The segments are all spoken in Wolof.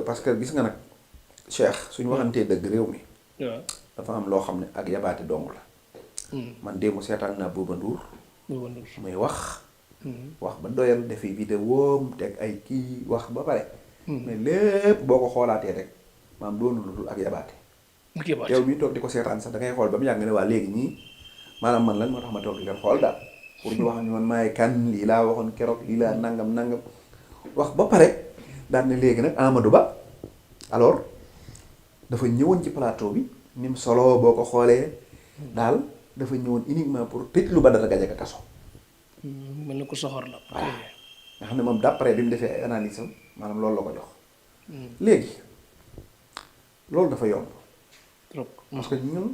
parce que gis nga nag Cheikh suñu waxantee dëgg réew mi. waaw dafa am loo xam ne ak yabaate dong la. man démb seetaan naa Bouba Ndour. muy wax. wax ba doyal defi vidéo teg ay kii wax ba pare. mais lépp boo ko xoolaatee rek maam doonu lu dul ak yabaate. yow mi toog di ko seetaan sax da ngay xool ba mu yàgg ne waa léegi ñii maanaam man lan moo tax ma toog di leen xool daal pour ñu wax ñu man maay kan lii laa waxoon keroog lii laa nangam wax ba pare daal ne léegi nag Amadou Ba alors dafa ñëwoon ci plateau bi ni mu solo boo ko xoolee daal dafa ñëwoon uniquement pour tëj lu Badara Gadiaga kaso. mel na ko soxor la. waaw nga xam ne moom d'après bi mu defee ay analyse am maanaam loolu la ko jox. léegi loolu dafa yomb. trop parce que ñun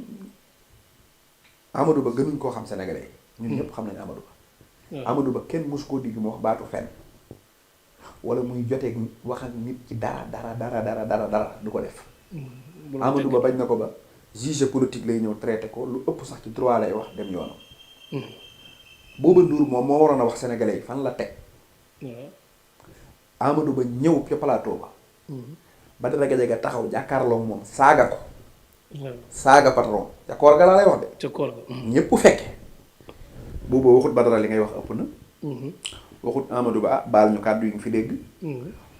Amadou Ba gënuñ koo xam sénégalais yi. ñun ñëpp xam nañ Amadou Ba. Amadou Ba kenn mosu koo digg mu wax baatu fenn. wala muy joteeg wax ak nit ci dara du ko def. Amadou Ba bañ na ko ba juge politique lay ñëw traité ko lu ëpp sax ci droit lay wax dem yoonam. Bouba Ndour moom moo waroon a wax sénégalais yi fan la teg. Amadou Ba ñëw ca plateau ba. Badara Gadiaga taxaw jàkkaarloo moom saaga ko. saaga patron ca koor ga laa lay wax de. ca koor ga. ñëpp fekke. booba waxut Badara li ngay wax ëpp na. waxut Amadou Ba ah baal ñu kàddu yi nga fi dégg.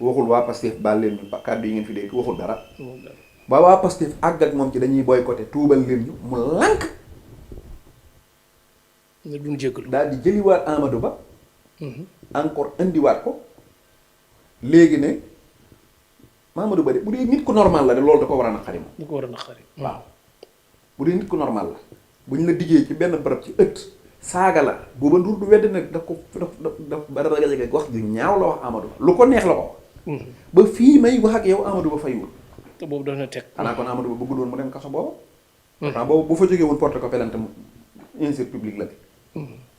waxul waa Pastef baal leen ñu kàddu yi ngeen fi dégg waxul dara. ba waa Pastef àgg ak moom ci dañuy boycotté tuubal leen ñu mu lànk. nga duñ jéggalu daal di jëliwaat Amadou Ba. encore indiwaat ko. léegi ne Amadou Ba de bu dee nit ku normal la de loolu da ko war a naqari moom. da ko war a naqari. waaw bu dee nit ku normal la bu ñu la diggee ci benn barab ci ëtt. saaga la Bouba Ndour du wedd nag daf ko daf Badara Gadiaga wax ju ñaaw la wax Amadou Ba lu ko neex la ko wax. ba fii may wax ak yow Amadou Ba faywul. te boobu daf na teg. xanaa kon Amadou Ba bëggul woon mu dem kaso booba. pourtant boobu bu fa jógee woon porte ko pelante injure publique la de.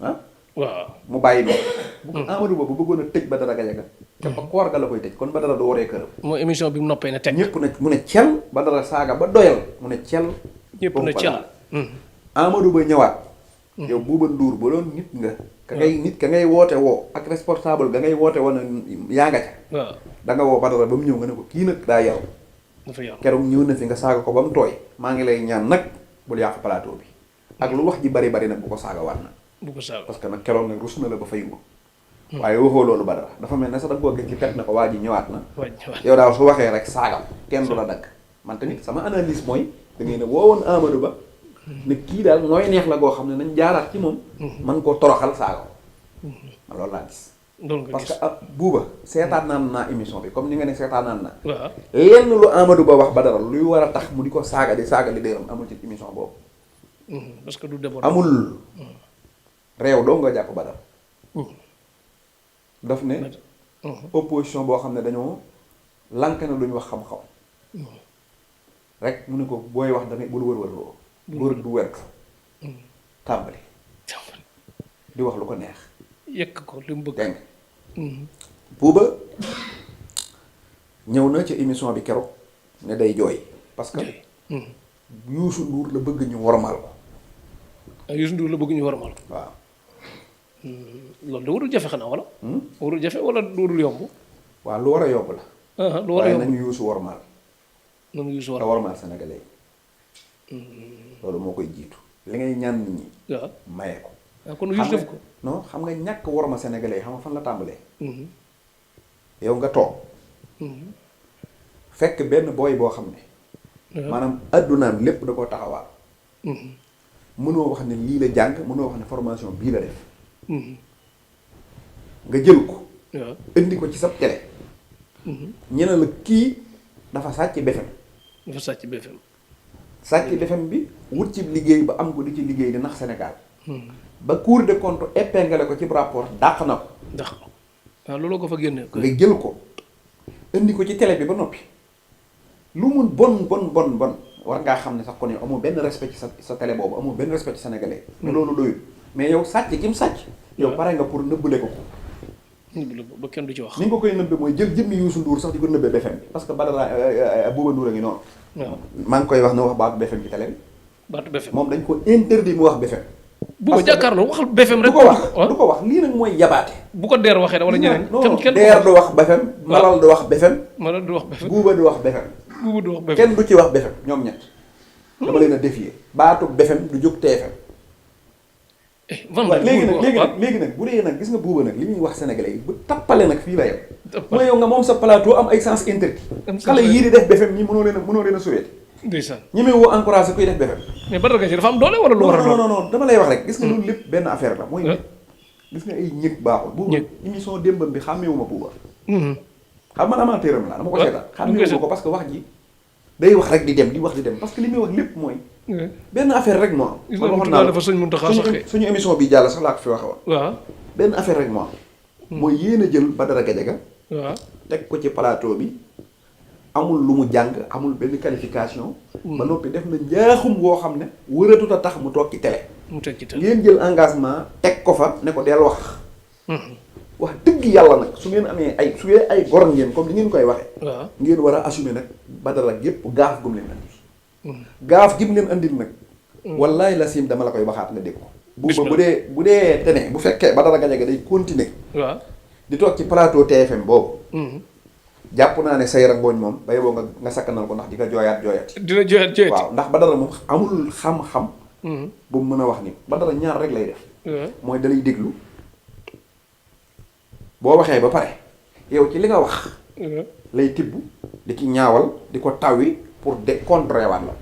ah. waaw mu bàyyi noonu. bu ko Amadou Ba bu bëggoon a tëj Badara Gadiaga. te ba koor ga la koy tëj kon Badara du waree këram. mooy émission bi mu noppee na teg. ñëpp na mu ne cel Badara saaga ba doyal mu ne cel. ñëpp na cel Amadou Ba ñëwaat. yow Bouba Ndour ba doon nit nga. ka ngay woote woo ak responsable ga ngay woote woo na yaa nga ca. waaw da nga woo Badara ba mu ñëw nga ne ko kii nag daa yaru. dafa yaru keroog ñëw na fi nga saaga ko ba mu tooy. maa ngi lay ñaan nag bul yàq plateau bi. ak lu wax ji bari nag bu ko saaga waat na. bu ko saaga parce que nag keroog nag rus na la ba fay wut. waaye waxoo loolu Badara dafa mel ne sax da nga koo gis ci pet na ko waa ji ñëwaat na. yow daal su waxee rek saagam kenn du la dagg. man tamit sama analyse mooy da ngay ne woowoon Amadou Ba. ne kii daal nooy neex la goo xam ne nañ jaaraat ci moom. man koo toroxal saaga ko. man loolu laa gis. parce que ab Bouba seetaan naa émission bi comme ni nga ne seetaan naa. waaw lenn lu Amadou Ba wax Badara luy war a tax mu di ko saaga di saaga li déeram amul ci émission boobu. parce que du débat amul. réew doo nga jàpp Badara. daf ne. opposition boo xam ne dañoo lank na lu ñu wax xam-xam. rek mu ne ko booy wax da ngay bul wër-wërloo. góor du wert tàmbali di wax lu ko neex yëkk ko li mu bëgg dégg nga Bouba ñëw na ci émission bi keroog ne day jooy parce que Youssou Ndour la bëgg ñu wormaal ko Youssou Ndour la bëgg ñu wormaal ko waaw loolu da warul jafe xanaa wala warul jafe wala warul yomb waaw lu war a yomb la lu war a yomb waaye nañu Youssou wormaal nañu Youssou te wormaal sénégalais yi loolu moo koy jiitu li ngay ñaan nit ñi waaw maye ko kon Youssou def ko non xam nga ñàkk worma sénégalais yi xam nga fan la tàmbalee yow nga toog fekk benn booy boo xam ne maanaam addunaam lépp da koo taxawaal mënoo wax ne lii la jàng mënoo wax ne formation bii la def nga jël ko indi ko ci sa télé ñu ne la kii dafa sàcc BFM dafa sàcc BFM sàcc BFM bi wut ci liggéey ba am ko di ci liggéey di nax Sénégal ba Cour des comptes épinglé ko ci rapport dàq na ko ndax waaw loolu ko fa génne nga jël ko indi ko ci télé bi ba noppi lu mun bon war ngaa xam ne sax kon yow amoo benn respect ci sa télé boobu amoo benn respect ci sénégalais te loolu doyul mais yow sàcc gi mu sàcc yow pare nga pour nëbbale ko ba kenn du ci wax ni nga ko koy nëbbe mooy jël jëmmi Youssou Ndour sax di ko nëbbe BFM bi parce que Badara Bouba Ndour a ngi noonu maa ngi koy wax na wax baatu BFM ci télé bi baatu BFM moom dañ ko interdit mu wax BFM bu ko jàkkaarloo waxal BFM du rek. ko wax du ko wax lii nag mooy yabaate. bu ko deer waxee wala ñeneen. non kenn deer du wax BFM. malal du wax BFM. malal du wax BFM. buuba du wax BFM. buuba du wax BFM. kenn du ci wax BFM ñoom ñett. dama leen a défier baatu BFM du jóg TFM. waaw léegi nag bu dee nag gis nga buuba nag li muy wax sénégalais yi bu tappale nag fii la yow. mooy yow nga moom sa plateau am ay sens interdit. xale yii di def BFM ñi mënoo leen a suweete. ndeysaan ñi may woo encouragé kuy def BFM. mais Badara Gaye dafa am doole wala lu war a doon. non dama lay wax rek gis nga loolu lépp benn affaire la mooy gis nga ay ñëg baaxul. buuba émission démbam bi xàmmeewuma buuba. xam man amateur am la dama ko seetaan. xàmmeewuma ko parce que wax ji day wax rek di dem parce que li muy wax lépp mooy. benn affaire rek moo am. man waxoon naa dafa sëñ Mountakha sax suñu émission bi jàll sax laa ko fi waxe woon. waaw benn affaire rek moo am. mooy yéen a jël Badara Gadiaga. waaw teg ko ci plateau bi amul lu mu jàng amul benn qualification. ba noppi def na njaaxum woo xam ne wëratut a tax mu toog ci télé. mu teg ci télé ngeen jël engagement teg ko fa ne ko del wax. wax dëgg yàlla nag su ngeen amee ay gor ngeen comme li ngeen koy waxee. waaw ngeen war a assumer nag Badara gépp gaaf gum leen andi. gaaf gi mu leen andil nag. wallaay la sim dama la koy waxaat nga dégg ko. buuba bu dee tene bu fekkee Badara Gadiaga day continuer. waaw di toog ci plateau TFM boobu. jàpp naa ne say rangooñ moom ba yeboo nga sakkanal ko ndax di ko jooyaat. dina jooyaat waaw ndax Badara moom amul xam-xam. bu mu mën a wax ni Badara ñaar rek lay def. mooy dalay déglu. boo waxee ba pare yow ci li nga wax. lay tibb di ci ñaawal di ko tawwi pour contrer waat la.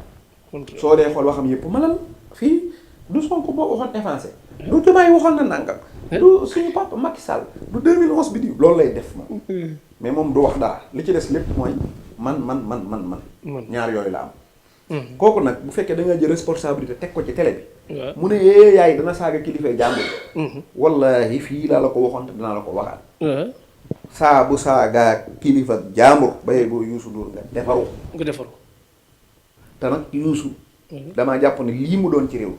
soo dee xool waxam yëpp malal fii du Sonko boo waxoon avancé. du Diomaye waxoon na nangam. du suñu papa Macky Sall du 2011 bi di loolu lay def moom. mais moom du wax dara li ci des lépp mooy man. ñaar yooyu la am. kooku nag bu fekkee da nga jël responsabilité teg ko ci télé bi. mu ne yaay dana saaga kilifa jàmbur. wallahi fii laa la ko waxoon te dinaa la ko waxaat. saa bu saaga kilifa jàmbur bayee boo Youssou Ndour nga defaru. te nag Youssou. damaa jàpp ne lii mu doon ci réew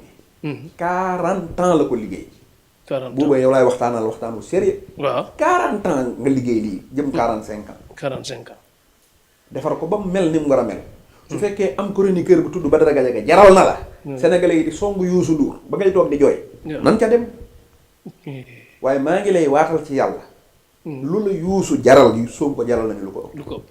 mi. 40 ans la ko liggéey. 40 ans booba yow laay waxtaanal waxtaan bu sérieux. waaw 40 ans nga liggéey lii jëm 45 ans. 45 ans. defar ko ba mu mel ni mu war a mel. su fekkee am chroniqueur bu tudd Badara Gadiaga jaral na la. Sénégalais yi di songu Youssou Ndour ba ngay toog di jooy. nan ca dem. waaye maa ngi lay waatal ci yàlla. lu la Youssou jaral yu Sonko jaral nañu lu ko ëpp.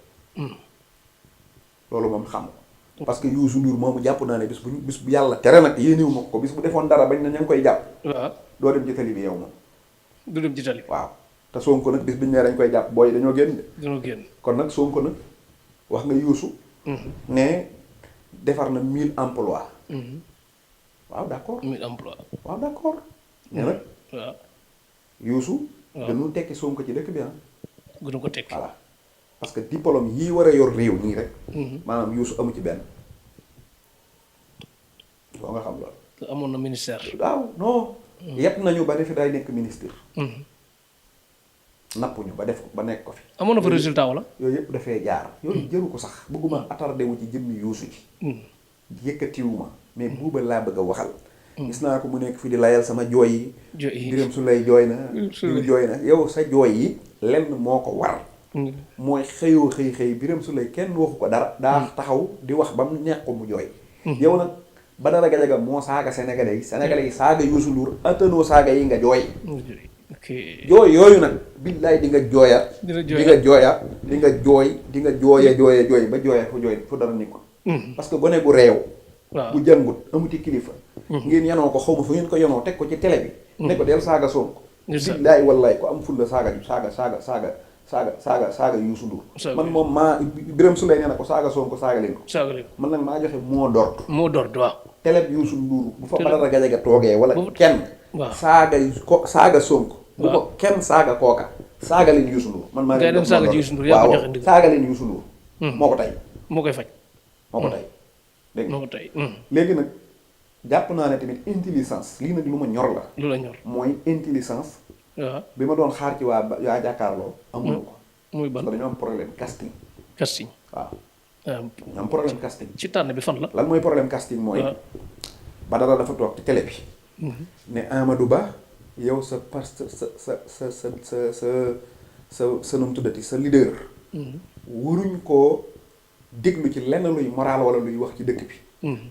loolu moom xam ko parce que Youssou Ndour moomu jàpp naa ne bis bu yàlla tere nag yéeniwu ma ko bis bu defoon dara bañ na ña ngi koy jàpp. waaw doo dem ci tali bi yow moom. du dem ci tali. waaw te Sonko nag bis biñ ne dañ koy jàpp booy dañoo génn de. dañoo génn kon nag Sonko nag wax nga Youssou. ne defar na 1000 emplois. waaw d'accord 1000 emplois. waaw d'accord. mais nag. waaw Youssou. gënul tekki Sonko ci dëkk bi ah. gënu ko tekki voilà parce que diplôme yii war a yor réew nii rek. maanaam Youssou amu ci benn. boo nga xam loolu. te amoon na ministère. waaw non. yépp nañu ba defi day nekk ministre. nappuñu ba def ba nekk ko fi. amoon na fa résultat wala. yooyu yëpp dafay jaar. yooyu jëru ko sax bëgguma attardé wu ci jëmmi Youssou ji. yëkkatiwuma mais buuba laa bëgg a waxal. gis naa ko mu nekk fi di layal sama jooy yi. Birame Souleye jooy na. diw jooy na yow sa jooy yi lenn moo ko war. mooy xëyoo xëy Birame Souleye kenn waxu ko dara. daa taxaw di wax ba mu neex ko mu jooy. yow nag Badara Gadiaga moo saaga sénégalais yi saaga Youssou Ndour attanoo saaga yi nga jooy. jooy yooyu nag billaay di nga jooyaat. di nga jooyaat di nga jooy di nga jooy ba jooy fu dara ni ko. parce que gone gu réew. bu jàngut amuti kilifa. ngeen yanoo ko xaw ma fu ngeen ko yanoo teg ko ci télé bi. ne ko del saaga Sonko. billaay wallaay ko am fulla saaga Youssou Ndour. man moom maa Birame Souleye nee na ko saaga Sonko saaga leen ko. man nag maa joxe mot d'ordre. waaw. télé bi Youssou Ndour bu fa Badara Gadiaga toogee wala kenn. waaw saaga Sonko. bu ko kenn saaga kooka. saaga leen Youssou Ndour man maa leen doon saaga leen Youssou Ndour. moo ko tey. moo koy faj. moo ko tey. dégg nga léegi nag jàpp naa ne tamit intelligence lii nag lu ma ñor la. lu la ñor mooy intelligence. waaw bi ma doon xaar ci waa jàkkaarloo. amuñu ko. muy ban dañoo am problème casting. waaw. ñu am problème casting. ci tànn bi fan la. lan mooy problème casting mooy. Badara dafa toog ci télé bi. ne Amadou Ba yow sa sa nu mu tuddati sa leader. waruñ koo déglu ci lenn luy moral wala luy wax ci dëkk bi.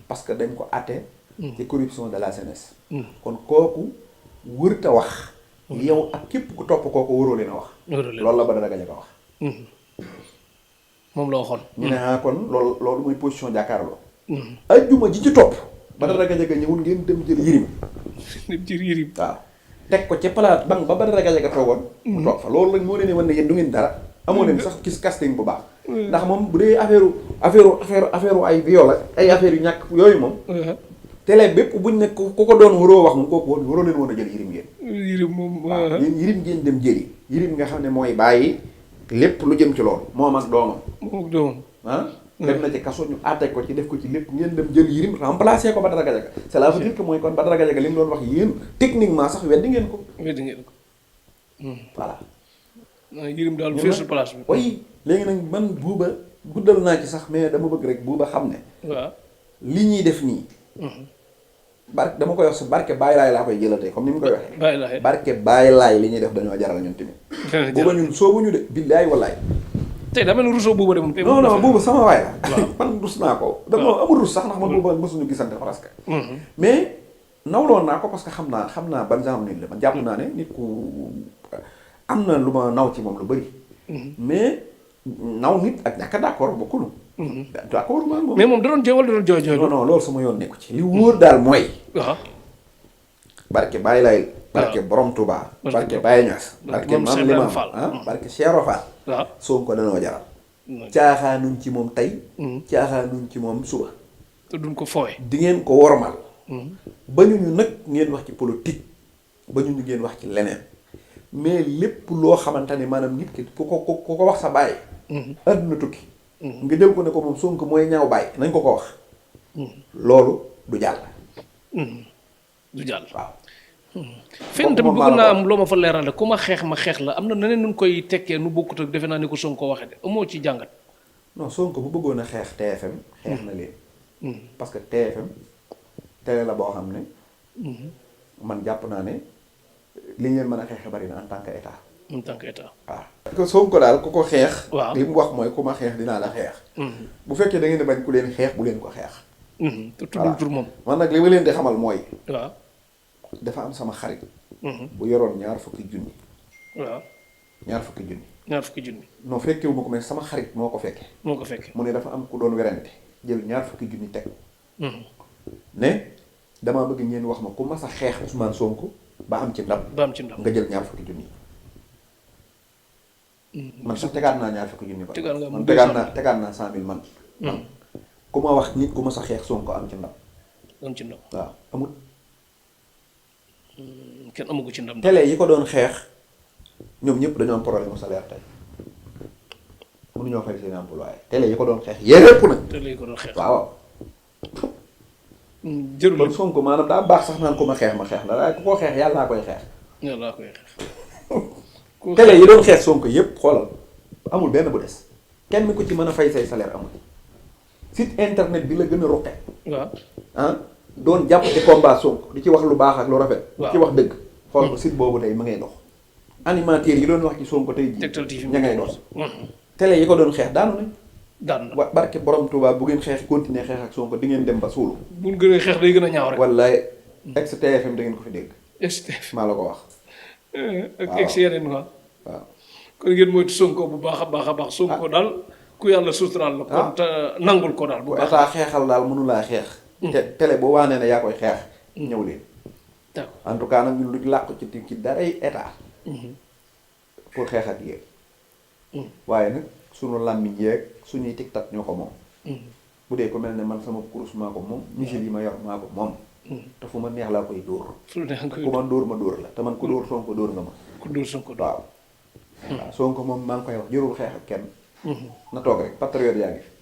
parce que dañ ko àtte ci corruption de la jeunesse. kon kooku wërta wax. yow ak képp ku topp kooku waroo leen a wax. loolu la Badara Gadiaga wax. moom la waxoon. ñu ne kon loolu mooy position jàkkaarloo. ajjuma ji ci topp. Badara Gadiaga ñëwul ngeen dem jël yirim. dem jël yirim. waaw teg ko ca palaat ba Badara Gadiaga toogoon. mu toog fa loolu lañ moo leen wan ne yéen du ngeen dara. amoo leen sax gis casting bu baax. ndax moom bu dee affaire ay viol ay affaire yu ñàkk yooyu moom. télé bépp buñ ne ku ko doon waroo wax mu kooku woon waroo leen woon a jël yirim ngeen. yirim moom waaw yéen yirim ngeen dem jëli. yirim nga xam ne mooy bàyyi lépp lu jëm ci loolu moom ak doomam. moom ak doomam. dem na ci kaso ñu àtte ko ci def ko ci lépp ngeen dem jël yirim remplacer ko Badara Gadiaga. cela veut dire que mooy kon Badara Gadiaga li mu doon wax yéen techniquement sax weddi ngeen ko. weddi ngeen ko. voilà. yirim daal feesul place bi. oui léegi nag man buuba guddal naa ci sax mais dama bëgg rek buuba xam ne. waaw li ñuy def nii. dama koy wax sa barke Baay Laay laa koy jëlatee comme ni mu koy waxee. Baay Laay barke Baay Laay li ñuy def dañoo jaral ñun tamit. buuba ñun soobu ñu de billaay wallaay. tey daa mel ni rusoo buuba de moom. non buuba sama waay la. man rus naa ko. dama amul rus sax ndax man buuba mësuñu gisante presque. mais nawloon naa ko parce que xam naa ban genre nit la man jàpp naa ne nit ku am na lu ma naw ci moom lu bëri. mais naw nit ak ñàkk a d'accord bokkul. d'accord moom. mais moom da doon jooy wala da doon jooy. non loolu sama yoon nekku ci li wóor daal mooy. waaw. barke Baye Laye. barke Borom Touba. barke Baye Niass. barke Mame Limam Fall barke Cheikh Fall. waaw Sonko danoo jaral. caaxaanuñ ci moom tey. caaxaanuñ ci moom suba. te duñ ko fooye. di ngeen ko wormal. bañu ñu nag ngeen wax ci politique. bañu ñu ngeen wax ci leneen. mais lépp loo xamante ne maanaam nit ki ku ko wax sa baay. àdduna tukki. nga dem ko ne ko moom Sonko mooy ñaaw baay nañ ko wax. loolu du jàll. du jàll waaw. fenn tamit bëgg naa am loo ma fa leerale ku ma xeex la am na neneen nu koy tekkee nu bokkut ak defe naa ni ko Sonko waxee de amoo ci jàngat. non Sonko bu bëggoon a xeex TFM xeex na leen. parce que TFM télé la boo xam ne. man jàpp naa ne li ngeen mën a xeexe bari na en tant que état. en tant que état. waaw parce que Sonko daal ku ko xeex. waaw li mu wax mooy ku ma xeex dinaa la xeex. bu fekkee da ngeen di bañ ku leen xeex bu leen ko xeex. te tuddul tur moom. man nag li ma leen di xamal mooy. waaw. dafa am sama xarit. bu yoroon ñaar fukki junni. waaw. ñaar fukki junni. ñaar fukki junni. non fekkewu ma ko mais sama xarit moo ko fekke moo ko fekke mu ne dafa am ku doon werante jël ñaar fukki junni teg. ne damaa bëgg ngeen wax ma ku mas a xeex Ousmane Sonko ba am ci ndam. ba am ci ndam nga jël ñaar fukki junni. man sax tegaat naa ñaar fukki junni. tegaat naa 100 000 man. ku ma wax nit ku mas a xeex Sonko am ci ndam. am ci ndam waaw amul. kenn amagu ci ndam. télé yi ko doon xeex ñoom ñëpp dañoo am problème mu salaire tey mënuñoo fay seen employé télé yi ko doon xeex yépp nag. télé yi ko doon xeex waaw. jërëjëf kon Sonko maanaam daa baax sax naan ko ma xeex la waaye ku ko xeex yàlla naa koy xeex. yàlla naa koy xeex. télé yi doon xeex Sonko yëpp xoolal amul benn bu des kenn ku ci mën a fay say salaire amul site internet bi la gën a roqe. waaw doon jàpp ci combat Sonko di ci wax lu baax ak lu rafet. waaw di ci wax dëgg. xool ko site boobu tey ma ngay dox. animateurs yi doon wax ci Sonko tey jii. Tektal TV ña ngay dox. télé yi ko doon xeex daanu nañ. daan na barke borom Touba bu ngeen xeex continuer xeex ak Sonko di ngeen dem ba suulu. bu ñu gënee xeex day gën a ñaaw rek. wallaay ex TFM da ngeen ko fi dégg. ex TFM maa la ko wax. ak ex yeneen quoi. waaw kon ngeen moytu Sonko bu baax a baax. Sonko daal ku yàlla suturaal la. kon te nangul ko daal bu baax. état xeexal daal mënulaa xeex. te télé boo waanee ne yaa koy xeex. ñëw leen. d'accord en tout cas nag ñun luñ làqu ci daray état. pour xeex ak yéen. waaye nag sunu làmmiñ yeeg suñuy tiktak ñoo ko moom. bu dee ko mel ne man sama kurus maa ko moom misil yi ma yor maa ko moom. te fu ma neex laa koy dóor. ku ma dóor ma dóor la te man ku dóor Sonko dóor nga ma. ku dóor Sonko waaw. waaw Sonko moom maa ngi koy wax jërul xeex ak kenn. na toog rek patriote yaa ngi fi.